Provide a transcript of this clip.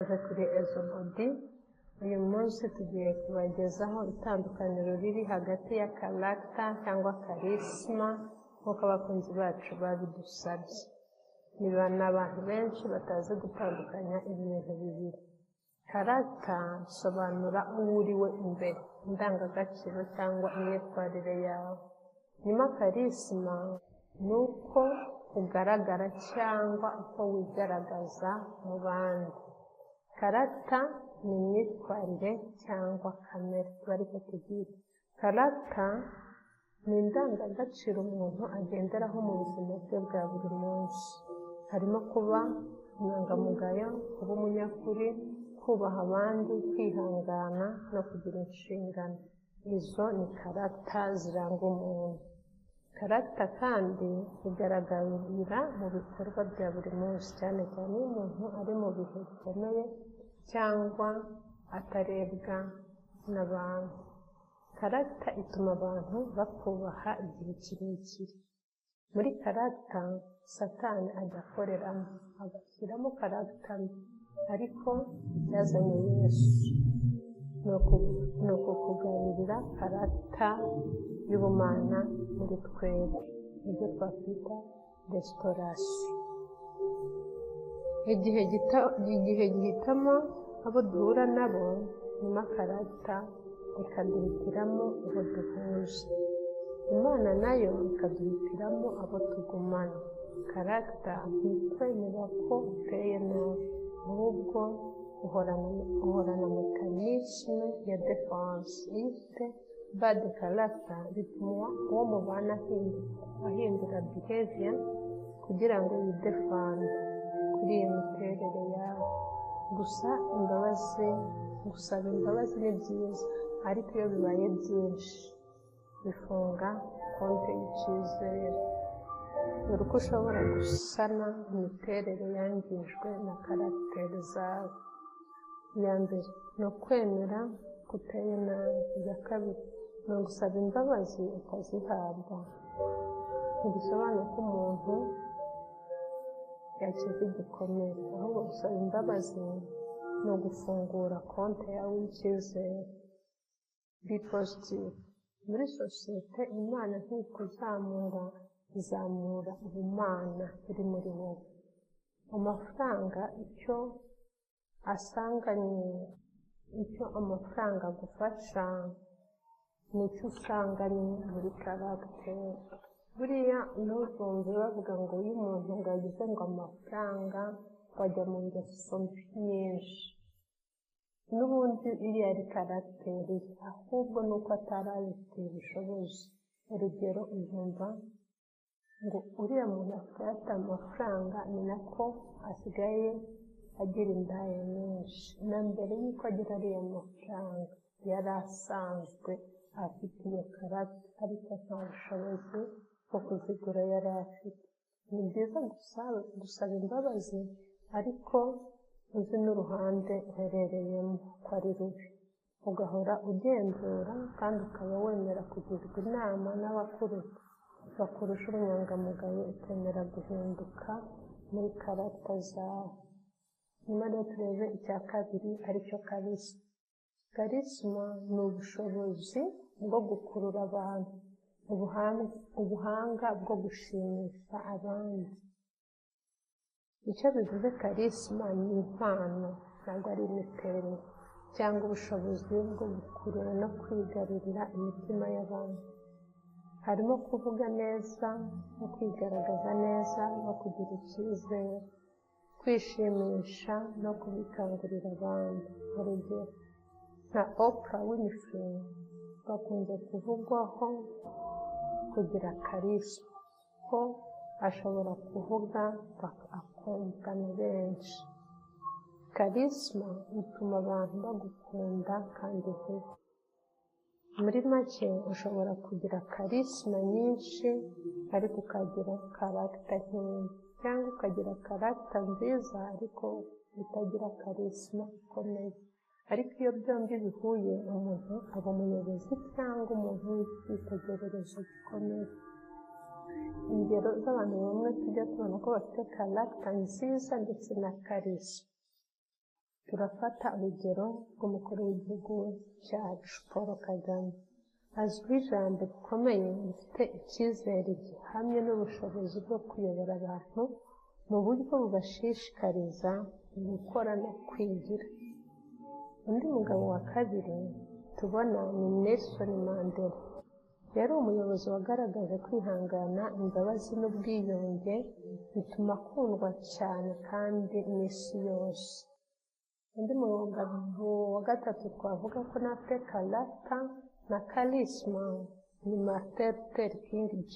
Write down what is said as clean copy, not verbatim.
Kuri Ezobodi. Uyu munsi tugiye kubagezaho itandukaniro riri hagati ya character cyangwa charisma, nk'uko abakunzi bacu babidusabye. Ni abantu benshi batazi gutandukanya ibintu bibiri. Character bisobanura uwo uri we imbere, indangagaciro cyangwa imyitwarire yawe. Nyuma charisma ni uko ugaragara cyangwa uko wigaragaza mu bandi. Character ni imyitwarire cyangwa kamere, tuba ariko tubyita. Character ni indangagaciro umuntu agenderaho mu buzima bwe bwa buri munsi. Harimo kuba inyangamugayo, kuba umunyakuri, kubaha abandi, kwihangana no kugira inshingano. Izo ni character ziranga umuntu. Character kandi igaragarira mu bikorwa bya buri munsi, cyane cyane iyo umuntu ari mu bihe bikomeye cyangwa atarebwa n'abantu. Character ituma abantu bakubaha igihe kirekire. Muri character Satani ajya akoreramo, agashyiramo character mbi, ariko icyazanye Yesu ni ukukugarurira character y'ubumana muri twebwe, ibyo twakwita restoration. Igihe gihitamo abo duhura nabo, nyuma character ikaduhitiramo abo duhuje. Imana nayo ikaduhitiramo abo tugumana. Character ntikwemera ko uteye nabi, ahubwo uhorana mécanisme ya défense. Iyo ufite bad character, bituma uwo mubana ahindura behavior kugira ngo yidefande kuri iyo miterere yawe. Gusa imbabazi, gusaba imbabazi ni byiza, ariko iyo bibaye byinshi bifunga konti y'icyizere. Dore uko ushobora gusana imiterere yangijwe na caractère zawe. Iya mbere ni ukwemera ko uteye nabi. Iya kabiri ni ugusaba imbabazi ukazihabwa. Ntibisobanura ko umuntu yakize igikomere, ahubwo gusaba imbabazi ni ugufungura konti yawe y'icyizere. Be positive. Muri sosiyete, Imana ntikuzamura, izamura ubumana buri muri wowe. Amafaranga icyo asanganywe, icyo amafaranga agufasha ni icyo usanganywe muri caractère. Buriya ntuzumve bavuga ngo iyo umuntu ngo yagize ngo amafaranga ngo ajya mu ngeso mbi nyinshi. N'ubundi iriya ari caractère ye, ahubwo ni uko atari abifitiye ubushobozi. Urugero, uzumva ngo uriya muntu asigaye afite amafaranga, ni nako asigaye agira indaya nyinshi. Na mbere y'uko agira ariya mafaranga yari asanzwe afite iyo caractère, ariko nta bushobozi bwo kuzigura yari afite. Ni byiza gusaba imbabazi, ariko uzi n'uruhande uherereyemo ko ari rubi, ugahora ugenzura kandi ukaba wemera kugirwa inama n'abakuruta bakurusha ubunyangamugayo, ukemera guhinduka muri caractère zawe. Nyuma rero turebe icya kabiri, aricyo charisma. Charisma ni ubushobozi bwo gukurura abantu, ubuhanga bwo gushimisha abandi. Icyo bivuze, charisma ni impano, ntabwo ari imiterere, cyangwa ubushobozi bwo gukurura no kwigarurira imitima y'abantu. Harimo kuvuga neza no kwigaragaza neza no kugira icyizere, kwishimisha no kubikangurira abandi. Urugero nka Oprah Winfrey bakunze kuvugwaho kugira charisma, ko ashobora kuvuga akumvwa na benshi. Charisma ituma abantu bagukunda kandi vuba. Muri make, ushobora kugira charisma nyinshi ariko ukagira caractère nkeya, cyangwa ukagira caractère nziza ariko utagira charisma ikomeye. Ariko iyo byombi bihuye, umuntu aba umuyobozi cyangwa umuntu w'icyitegererezo gikomeye. Ingero z'abantu bamwe tujya tubona ko bafite caractère nziza ndetse na charisma: Turafata urugero rw'umukuru w'igihugu cyacu Paul Kagame. Azwiho ijambo rikomeye rifite icyizere gihamye n'ubushobozi bwo kuyobora abantu mu buryo bubashishikariza gukora no kwigira. Undi mugabo wa kabiri tubona ni Nelson Mandela. Yari umuyobozi wagaragaje kwihangana, imbabazi n'ubwiyunge, bituma akundwa cyane kandi n'isi yose. Undi mugabo wa gatatu twavuga ko afite character na charisma ni Martin Luther King Jr.